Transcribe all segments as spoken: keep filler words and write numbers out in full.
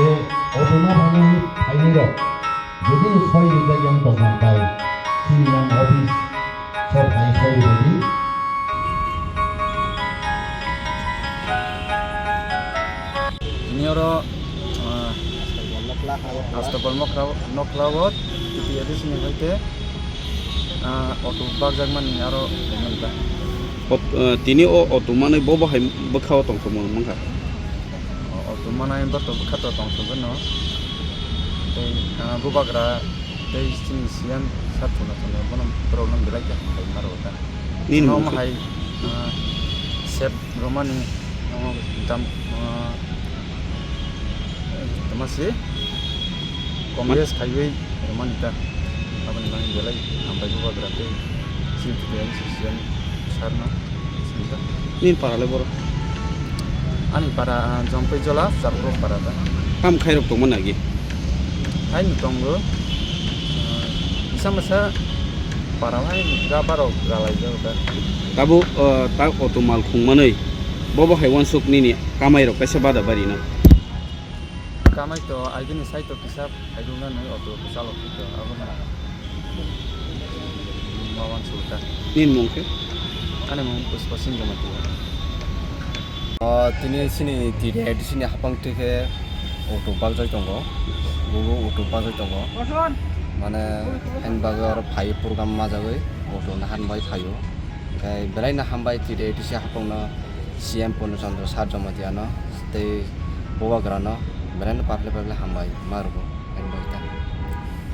Auto ma phainai, phainai rok. Jodi soi rijak yang tongkha tai, chini yang office so phai soi rijak di. Tini oro, ah, Astapal Mokra, Nokla o T T A D C ni hai khe, ah, auto bakjakmani aro payment ba. Ot-, ah, tini o auto manwi bo bo hai bwkha o tongthokma wngkha. O, auto manai bo to bwkha to tongthokgwno. Tei, ah, bubagra tei chini C M sir thuna thuna bono problem belai khe hambai maro ta. Nini mung khe? Hai, ah, sep romani, ah, dam, ah, tama se Congress khaiwi romani ta. Aboni bagwi belai hambai bubagra tei chini thani C M sir no. Nini para le boro? Ani para, ah, Jompui Jola, Charpro para ta. Tam khai rok tongma nagi? Hai no tongo. Ah, misa masa para hai ga barok galai jago ta. Tabo, ah, ta auto mal khung manwi. Bobo hai wansuk nini kamai rok kaisa bada bari na. Kamai to agini sai to kisa Khaidukna nai auto chalo kito, abo na. Mawan sulta. Nini mung khe? Ani mung Puspa Singh Jamatia. O, tini sini T T A D C ni hapang twi khe auto bakjak tongo. Bubo auto bakjak tongo. Mane, hain bagwi oro phai program majagwi auto nahan bai phaio. Khe belai no hambai T T A D C hapang no. C M Purno Chandra Sir Jamatia no tei bubagra no belai no paple paple hambai ma rwgo, hambai ta.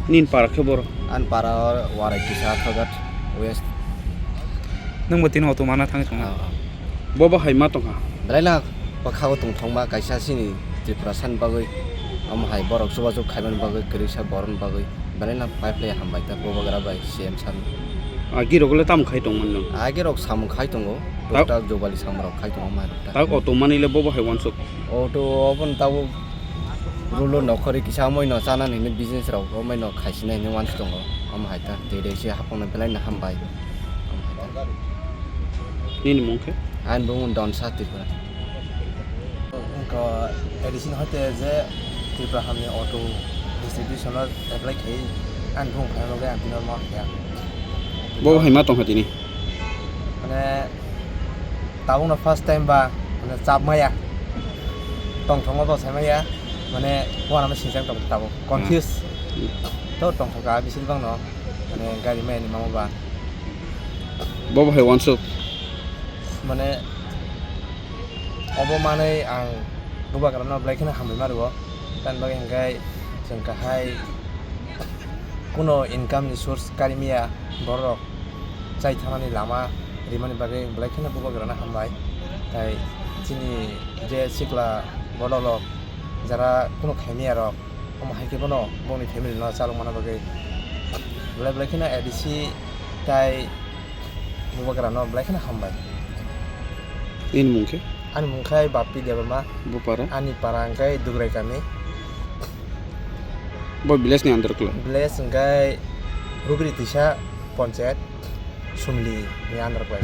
Nini para khe boro? Ani para o Warai kisa Athagat West. Nwng bo tini auto mana thangwi tongo? Ah, ah. Bo bo hai ma tongkha? Belai no bwkhago tongthokma kaisa chini Tripura sani bagwi, omo hai borok chubachu khaimani bagwi, kwrwisa borokni bagwi. Belai no paiphlai hambai ta bubagra bai C M sir no. Agi rok le tamo khai tongmani no? Agi rok samung khai tongo, Ta- tuktak jobali samung rok khai tongo mai rok ta. Tak auto manwi le bobo hai wansuk. Auto obo no tabuk rulo nokhorwi kisa amoi no chanani hinwi business rok amoi no khaisinai hinwi wansuk tongo. Omo hai ta twi rei se hapang no belai no hambai. Omo hai ta. Nini mung khe? Ani bumung Donsa Tripura. Wngkha A D C ni hoite je Tripura hamni auto distribution o apply khai, ani bumung phaina bagwi ang tini oro ma phaikha. Bo hai ma tongkha tini? Mane tabukno first time ba, mane chap maya, tongthokma bo sai maya, mane uanama sinchang tong tabuk confuse. Hmm. To tongthokha bising bangno, mane gari maya ni mama ba. Bo bo hai wansuk? Mane Obo manwi ang bubagrano belai kheno hambai ma rwo. Tamni bagwi hwnkhe chwng kahai kuno income ni source kari maya, borok chai thanani lama rimani bagwi belai kheno bubagrano hambai. Tai chini je sikla borok rok jara kuno khai maya rok, omo hai khe bono bongni family no chalok mana bagwi belai belai kheno A D C tai Bubagrano belai kheno hambai. Nini mung khe? Ani mung khe Bappi Debbarma. Bo para? Ani para hwnkhe Dugrai kami. Bo village ni under kla? Village hwnkhe Rubiri Tisa Panchayat Sumli ni under kla.